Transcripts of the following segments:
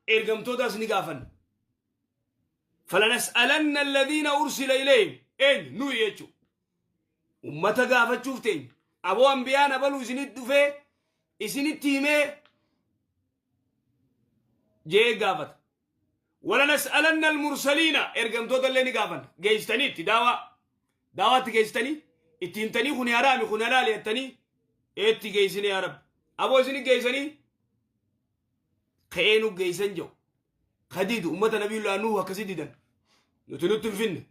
Ergamtootaas ni gaafanna. Falanas'alanna alladhiina ursila ilayhim eenyu nuyi jechuudha. Ummata gaafachuuf teenya. Aboo ambiyaan abaluu isinitti dhufee isinitti himee jee gaafata. Walanas'alanna almursaliina ergamtoota illee ni gaafanna. Geessitanii itti daawaa daawaatti geessitanii itti himtanii kuni haraami kun halaali jettanii eetti geessine yaa Rabbi. Aboo isini geessanii ka'ee nu geessan jedhu. Kadiidu ummata nabiyullaa Nuuh akkasii didan. Nuti nutti hin finne.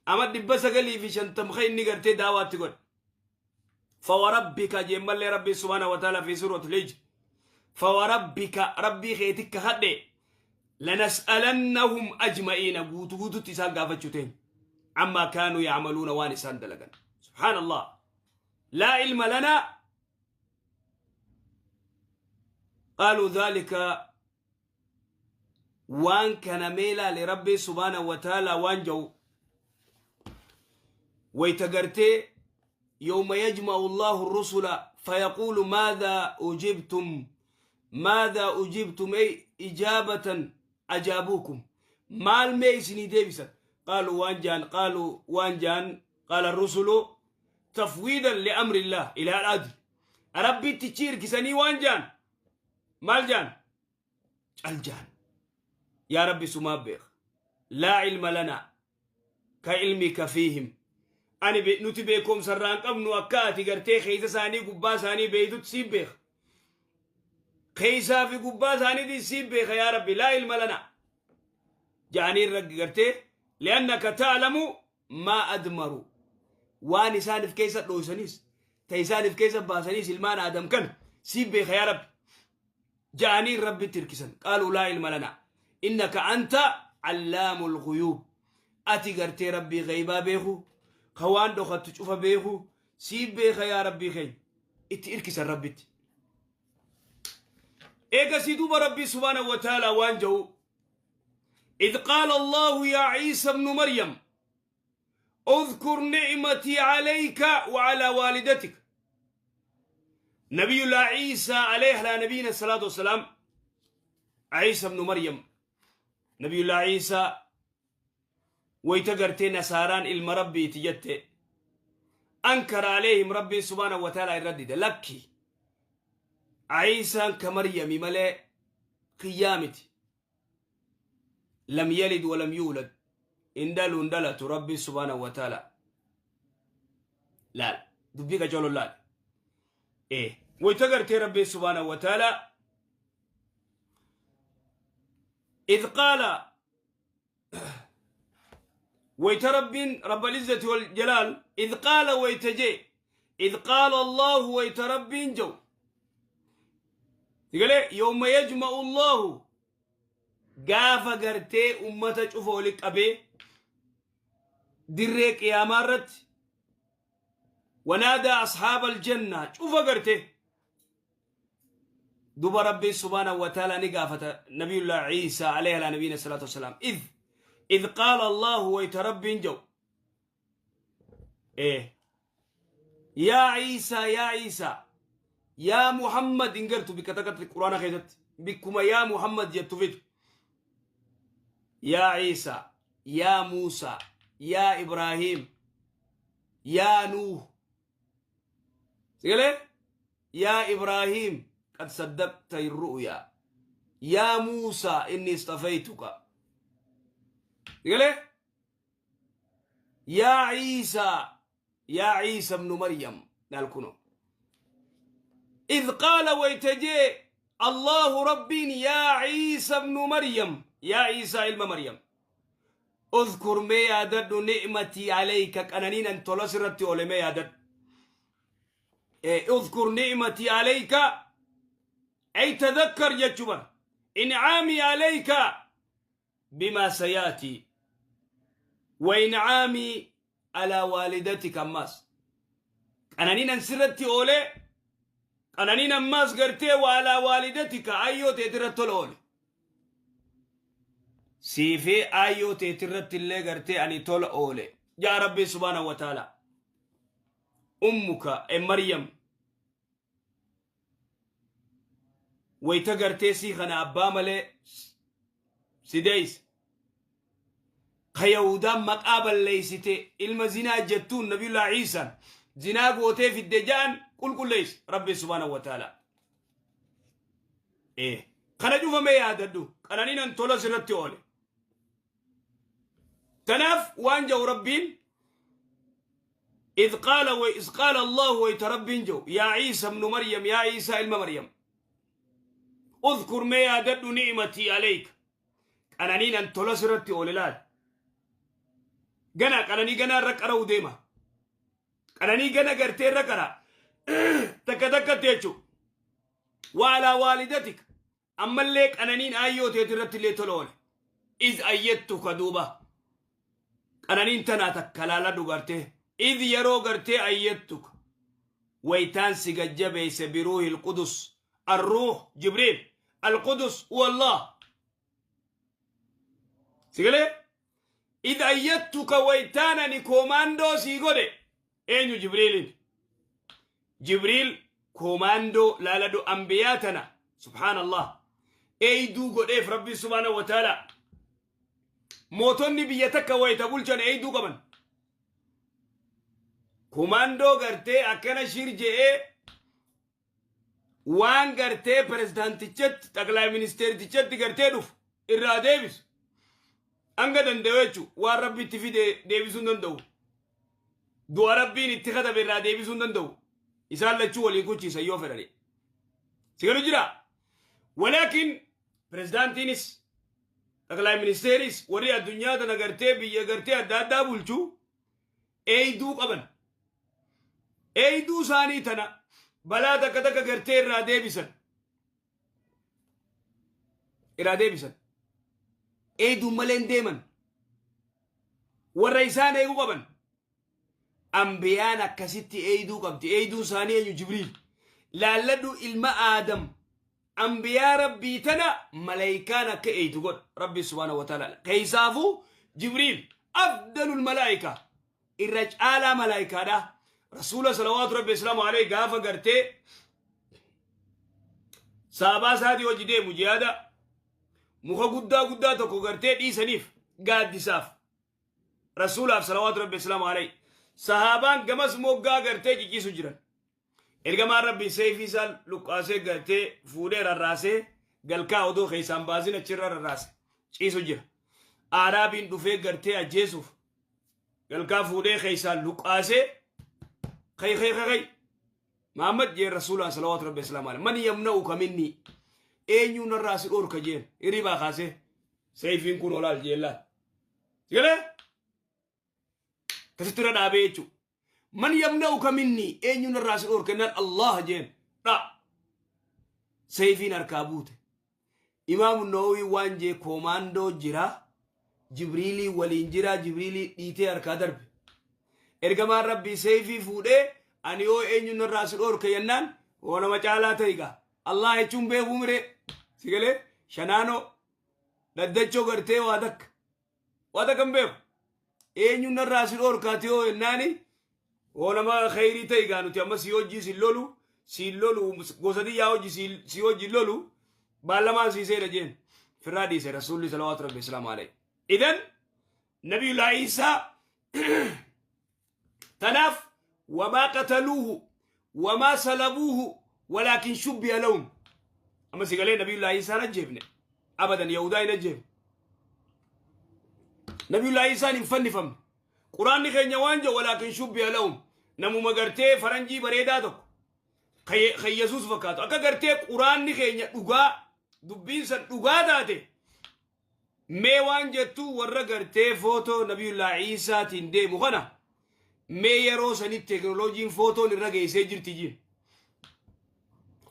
Ama 950 ka inni gartee daawaatti godhe. Fawarabbika jeen mallee rabbi subhaanahu wa ta'ala fi suuratul hijr. Fawarabbika rabbii keetti kakadhe lanas'alannahum ajma'iina guutu guututti isaan gaafachuu teenya. Ammaa kaanuu ya'maluuna waan isaan dalagan. Subhaanallah. Laa ilma lanaa qaaluu dhaalika waan kana mee ilaali rabbiin subhaanahu wa ta'aalaa waan jedhu wayta gartee yawma yajma'u Allahu rusula fayaquulu maadhaa ujibtum maadhaa ujibtum ay ijaabatan ajaabuukum maal mee isinii deebisan qaaluu waan jaan qaaluu waan jaan qaala rusulu tafwiidan liamri illah ilaa al-adl rabbitti ichi hirkisanii waan jaan maal jaan cal jaan yaa rabbi sumaa beeka laa ilma lanaa ka ilmika fiihim ani nuti beekomsa irraa hin qabnu akka ati gartee keessa isaanii gubbaa isaanii beeytutti sii beeka keessaa fi gubbaa isaaniitiin sii beeka yaa rabbi laa ilma lanaa ja'anii irra gartee li'annaka ta'lamu maa admaru waan isaanif keessa dhooysaniis ta isaanif keessa baasaniis ilmaan aadam kana sii beeka yaa rabbi ja'anii rabbitti hirkisan qaaluu laa ilma lanaa innaka anta allaamul ghuyuub ati gartee rabbii ghaybaa beeku ka waan dhokattu cufa beeku sii beeka yaa rabbii keenya itti hirkisan rabbitti eegasii duuba rabbii subhaanahu wa ta'aalaa waan ja'u إذ قال الله يا عيسى ابن مريم اذكر نعمتي عليك وعلى والدتك نبي الله عيسى عليه على نبينا الصلاة والسلام عيسى ابن مريم نبي الله عيسى ويتقرتي نصاران ilma rabbiiti jette أنكر عليهم ربي سبحانه وتعالى الردد لك عيسى كمريم ملئ قيامتي لم يلد ولم يولد اندلو اندلت ربي سبحانه وتعالى لا دبيك جولو لا إيه ويتقرتي ربي سبحانه وتعالى إذ قال ويت رب رب العزة والجلال إذ قال ويتجي إذ قال الله ويت رب جو تقول يوم يجمع الله gaafa gartee ummata cufa wali qabee dirree qiyaamaa irratti wanaadaa ashaaba aljanna cufa gartee duba rabbiin subhaanahu wa ta'ala ni gaafata nabiyullah ciisaa alayhi ala nabiyina salaatu wasalaam idh qaala allahu wayta rabbiin jau yaa ciisaa yaa ciisaa yaa muhammad hin gartu bikka takkatti quraana keessatti bikkuma yaa muhammad jettu fidu yaa ciisaa yaa muusaa yaa ibraahiim yaa nuuh sigalee yaa ibraahiim qad saddaqta irru'yaa yaa muusaa inni istafaytuka sigalee yaa ciisaa yaa ciisa ibnu maryam laal kuno إذ قال ويتجي الله ربين يا عيسى ابن مريم يا عيسى علم مريم اذكر ما يادد نعمتي عليك قنانين أن تلسرت أولي ما يادد اذكر نعمتي عليك أي تذكر يجبر إنعامي عليك بما سيأتي وإنعامي على والدتك أماس قنانين أن سرت أولي قنانين أماس قرتي وعلى والدتك أيو تيترت أولي سيفي أيو تيترت اللي قرتي أني تول أولي يا ربي سبحانه وتعالى أمك أم مريم wayta gartee sii kana abbaa malee Si deeyse. Ka Yahudaan maqaa balleeysite ilma zinaa jettuun Nabiyullaa Iisaan zinaa gootee fidde ja'an qulqulleeyse Rabbi subhaanahu wa ta'ala. Ee kana cufamee yaadadhu qananiin an tola sirratti oole. Tanaaf waan ja'u Rabbiin إذ قال وإذ قال الله ويتربين جو يا عيسى ابن مريم يا عيسى ilma مريم اذكر ما يادد نعمتي عليك qananiin an tola sirratti oole laal gana qananii gana irra qara'u deema qananii gana gartee irra qara takka takkatti jechuu وعلى والدتك ammallee qananiin aayyoo teeti irratti illee tola oole إذ أيدتك duuba qananiin tanaa takka laaladhu gartee إذ yeroo gartee أيدتك waytaan si gajjabeeyse بروح القدس الروح جبريل القدس هو الله sigalee إذ أيدتك waytaan ani koomaandoo sii godhe eenyu Jibriilin Jibriil koomaandoo laaladhu ambiyaa tana سبحان الله eeyduu godheef Rabbi سبحانه وتعالى mootonni biyya takka wayta bulchan eeyduu qaban kumaandoo gartee akkana shir je'ee waan gartee pirezidaantichatti xaqlaa ministeertichatti gartee dhufu irraa deebisu hanga danda'u jechu waan Rabbi itti fide deebisuu hin danda'u du'a Rabbiin itti katabe irraa deebisuu hin danda'u isaan lachuu waliin kuchiisan yoo fedhani si galu jira walaakin pirezidaantiinis xaqlaa ministeeris warri addunyaa tana gartee biyya gartee adda addaa bulchu eeyduu qaban eeyduu isaanii tana balaa takka takka gartee irraa deebisan eeyduun malee hin deeman warra isaan eeguu qaban ambiyaan akkasitti eeyduu qabdi. Eeyduun isaanii eenyu? Jibriil. Laalladhu, ilma Aadam ambiyaa Rabbii tana malaayikaan akka eeydu godha Rabbi سبحانه وتعالى. Keeysaafuu Jibriil أفضل الملائكة irra caalaa malaayikaadha. Rasuula صلوات ربي وسلامه عليه gaafa gartee saabaa isaatii hojii deemu jihaada muka guddaa guddaa tokko gartee dhiisaniif gaaddisaaf rasuulaaf صلوات ربي وسلامه عليه sahaabaan gamas moggaa gartee ciciisu jiran ergamaan Rabbii seefii isaa luqqaasee gartee fuudhee rarraasee galkaa odoo keessaan baasin achirra rarraase ciisu jira. Aaraabiin dhufee gartee ajjeesuuf galkaa fuudhee keessaan luqqaasee kay kay kay Mahammad jeen rasuulaa صلوات ربي وسلامه عليه من يمنعك مني eenyuun irraa si dhorka jeen hirribaa kaasee seefiin kun olaal jeellaan sigalee akkasitti irra dhaabee jechuudha. من يمنعك مني eenyuun irraa si dhorka jennaan Allah jeen dha seefiin harkaa buute. Imaamu Nawawi waan jee koomaandoo jira, Jibriilii waliin jira, Jibriilii dhiitee harkaa darbe. Ergamaan Rabbii seefii fuudhee ani yoo eenyuun irraa si dhorka jennaan hoo nama caalaa ta'e gaa Allah jechuun beekuu miree sigalee shanaanoo dhaddachoo gartee waa takka waa takka hin beeku eenyuun irraa si dhorkaati yoo jennaani hoo nama kheyrii ta'e gaa nuti amma si hojii si lolu si lolu gosa xiyyaa hojii si hojii lolu baallamaan sii seena jeen firraa dhiise rasuulli صلوات ربي وسلامه عليه. إذن nabiyullah Iisaa tanaaf وما قتلوه وما صلبوه ولكن شبه لهم amma si galee nabiyullah Iisaan ajjeefne abadan Yahudaa hin ajjeefne nabiyullah Iisaan hin fannifamne. Quraanni keenya waan jedhu ولكن شبه لهم namuma gartee faranjii bareedaa tokko kan Yesuus fakkaatu akka gartee quraanni keenya dhugaa dubbiin san dhugaa taate mee waan jettu warra gartee footoo nabiyullah Iisaatiin deemu kana mee yeroo sanitti teekinooloojiin footoon irra geessee jirti jiin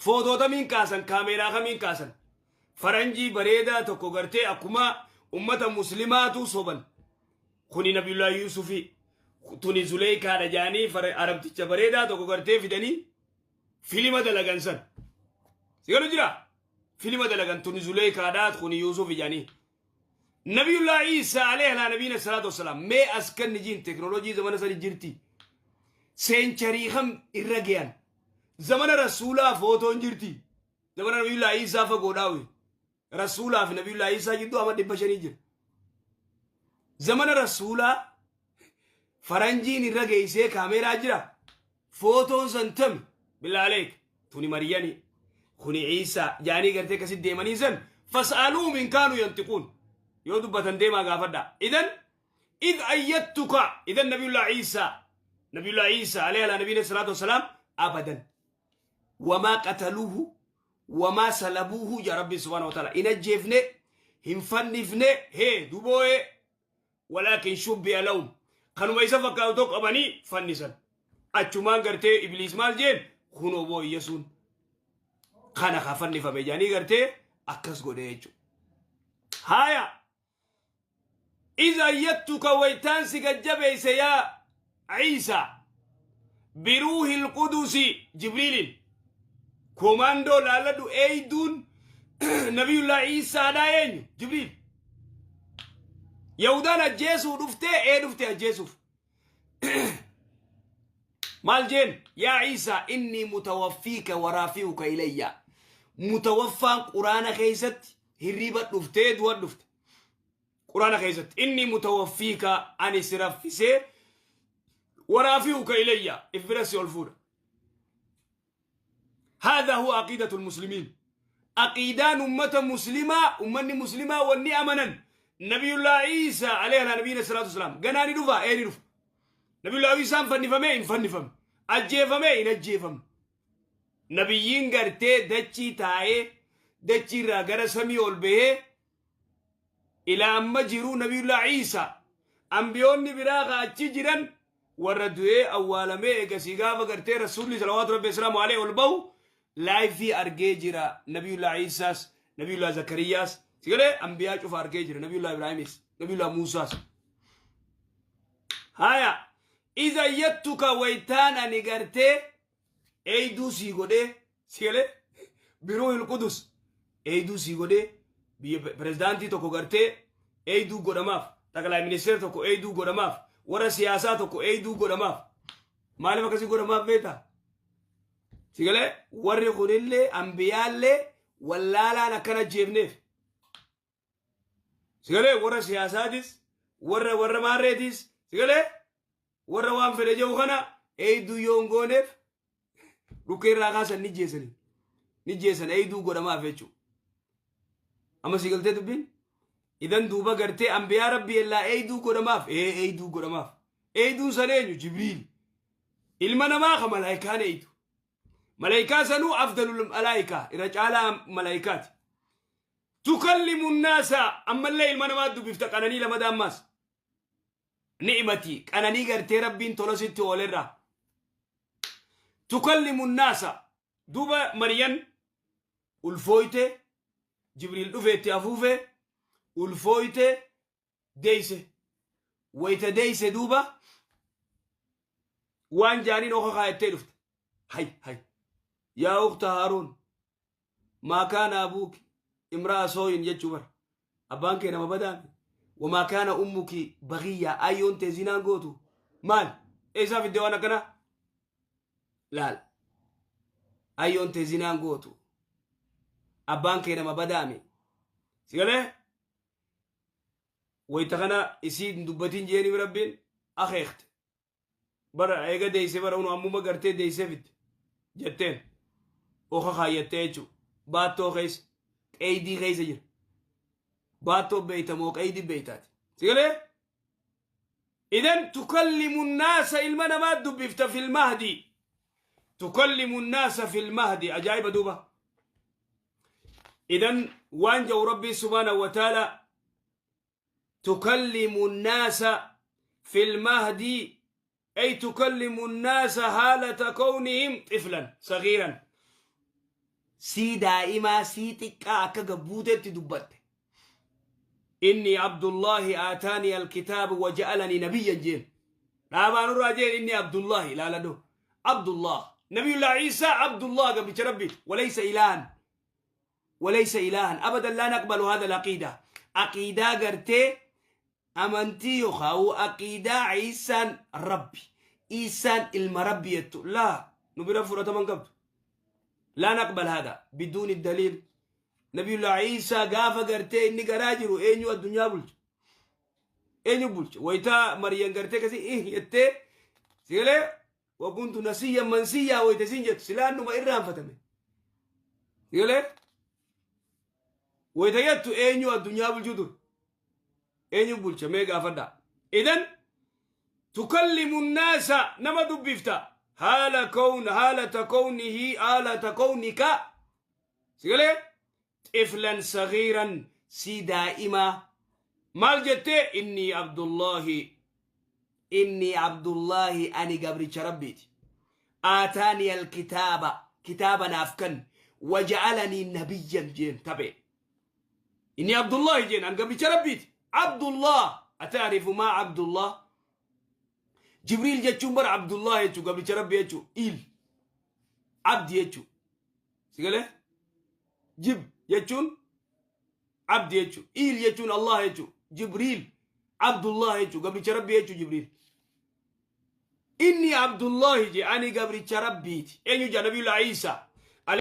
footoo kamiin kaasan kaameeraa kamiin kaasan faranjii bareedaa tokko gartee akkuma ummata muslimaatu soban kuni nabiyullah Yusufi tuni Zuleeykaadha jaanii arabticha bareedaa tokko gartee fidanii filima dalagan san si galu jira filima dalagan tuni Zuleeykaadhaa kuni Yusufi jaanii nabiyullah Iisaa عليه على نبينا الصلاة والسلام mee as kanni jiin teekinooloojii zamana sani jirti century kam irra geyan zamana rasuulaa footoon jirti zamana nabiyullah Iisaa fagoodhaawi. Rasuulaa fi Nabiyullaa Iisaa jidduu ama 500 jira. Zamana Rasuulaa faranjiin irra geessee kaameeraa jira. Footoon san tami billaaleek tuni Maryami kuni Iisaa jaanii gartee akkasitti deemanii san fas'aluuhum in kaanuu yantiquun yoo dubbatan deemaa gaafadhaa. Idan id ayyattuka idan Nabiyullaa Iisaa Nabiyullaa Iisaa alayhi alaa nabiyina salaatu wassalaam abadan wamaa qataluuhu wamaa salabuuhu jaa Rabbiin subhaanahu wa ta'ala hin ajjeefne hin fannifne hee duboo'ee walaakin shubbi'a lahum kanuma isa fakkaatu tokko qabanii fannisan achumaan gartee ibliis maal jeen kunoo boo Iyyasuun kana ka fannifame jedhanii gartee akkas godhe jechuudha. Haaya iza ayyattuka waytaan si gajjabeeyse yaa Ciisaa biruuhil qudusi Jibriilin komaandoo laalladhu eeyduun nabiyullaa Ciisaadhaa eenyu Jibriil Yahudaan ajjeesuu dhuftee ee dhufte ajjeesuuf maal jeen yaa Ciisaa innii mutawaffiika waraafi'uka ilayya mutawaffaan quraana keessatti hirriiba dhuftee du'a dhufte quraana keessatti inni mutawaffiika ani si raffisee waraafi'uka ilayya if bira si ol fuudha. هذا هو عقيدة المسلمين عقيدان أمة مسلمة أمة مسلمة واني أمنا نبي الله عيسى عليه على نبينا الصلاة والسلام قناني دفا ايه دفا نبي الله عيسى فنفمي إن فنفم أجيفمي إن أجيفم نبيين قرتي دچي تاي دچي را غرا سمي ol bahee ilaa amma jiruu nabiyullaa Ciisaa ambiyoonni biraa ka achi jiran warra du'ee awwaalamee eegasii gaafa gartee rasuulli salawaatu rabbi islaamu alayhi ol bahu laayifii argee jira nabiyullaa Ciisaas nabiyullaa Zakariyaas sigalee ambiyaa cufa argee jira nabiyullaa Ibraahimis nabiyullaa Muusaas. Haya iza yattuka waytaan ani gartee eeyduu sii godhee si galee biruuhil qudus eeyduu sii godhee biyya pirezidaantii tokko gartee eeyduu godhamaaf xaqalaa ministeera tokko eeyduu godhamaaf warra siyaasaa tokko eeyduu godhamaaf maaliif akkasii godhamaaf beektaa si galee warri kunillee ambiyaallee wallaalaan akkana ajjeefneef si galee warra siyaasaatis warra warra maarreetis si galee warra waan fedhe jedhu kana eeyduu yoo hin gooneef dhukkee irraa kaasan ni jeesanii ni jeesan eeyduu godhamaaf jechuudha. Amma si galtee dubbiin idan duuba gartee ambiyaa rabbii illaa eeyduu godhamaaf ee eeyduu godhamaaf eeyduun san eenyu Jibriil ilma namaa ka malaayikaan eeydu malaayikaa sanuu afdalul malaayikaa irra caalaa malaayikaati. Tukallimu naasa ammallee ilma namaa dubbifta qananii lamada ammaas. Ni'imati qananii gartee rabbiin tola sitti oolerraa. Tukallimu naasa duuba Mariyan ulfooyte Jibriil dhufee itti afuufe ulfooyte deeyse wayta deeyse duuba waan jaaniin oka kaayattee dhufte. Hay hay yaa ukta Haaruun maa kaana abuuki imra'a sooyin jechuu bara abbaan kee nama badaami wamaa kaana ummuki bagiyyaa ayyoon tee zinaan gootu maal eessaa fidde waan akkanaa laal ayyoon tee zinaan gootu abbaan kee nama badaami si galee wayta kana isii hin dubbatin jeeni rabbiin akeekte bara eega deeyse bara unu ammuma gartee deeysee fidde jetteen oka kaayyattee jechuu baattoo keessa qeydii keessa jira baattoo beeyta moo qeydii beeytaati si galee idan tukallimu nnaasa ilma namaa dubbifta fil mahdi tukallimu nnaasa fil mahdi ajaa'iba duuba idan waan ja'u rabbii subhaanahu wa ta'ala تكلم الناس في المهد أي تكلم الناس حالة كونهم طفلا صغيرا سي دائما سي تكا أكا قبوتة دبت إني عبد الله آتاني الكتاب وجعلني نبيا جين لا ما نرى جين إني عبد الله لا لا دو عبد الله نبي الله عيسى عبد الله قبل ربي وليس إلها وليس إلها أبدا لا نقبل هذا العقيدة عقيدة قرتي أمنتي يخاو عقيدة عيسى ربي عيسى المربية لا نبرا فرة من قبل لا نقبل هذا بدون الدليل Nabiyullah Iisaa gaafa gartee inni garaa jiru eenyu addunyaa bulcha? Eenyu bulcha? Waytaa Maryam gartee kasi ih jettee, sigalee, wakuntu nasiyya mansiyyaa wayta isin jettu silaan numa irraanfatame. Sigalee wayta jettu eenyu addunyaa bulchuu ture? Eenyu bulcha mee gaafadhaa. Idan tukallimu nnaasa, nama dubbifta, haala kown haalata kownihi haalata kownika, sigalee, xiflan sagiiran, si daa'imaa, maal jettee? Innii Abdullaahi, innii Abdullaahi, ani gabricha Rabbiiti, aataanii alkitaaba, kitaaba naaf kan, waja'alanii nabiyyan jeen taphee. Inni Abdullaahi jeen, an gabricha Rabbiiti. Abdullah, ataarifu maa Abdullah? Jibriil jechuun bara Abdullah jechuu, gabricha Rabbi jechuu, il abdi jechuu, sigalee, jib jechuun abdi jechuu, il jechuun Allah jechuu, Jibriil Abdullah jechuu, gabricha Rabbi jechuu Jibriil. Inni Abdullahi je, ani gabricha Rabbiiti. Eenyu jaa? Nabiyullah Iisaa.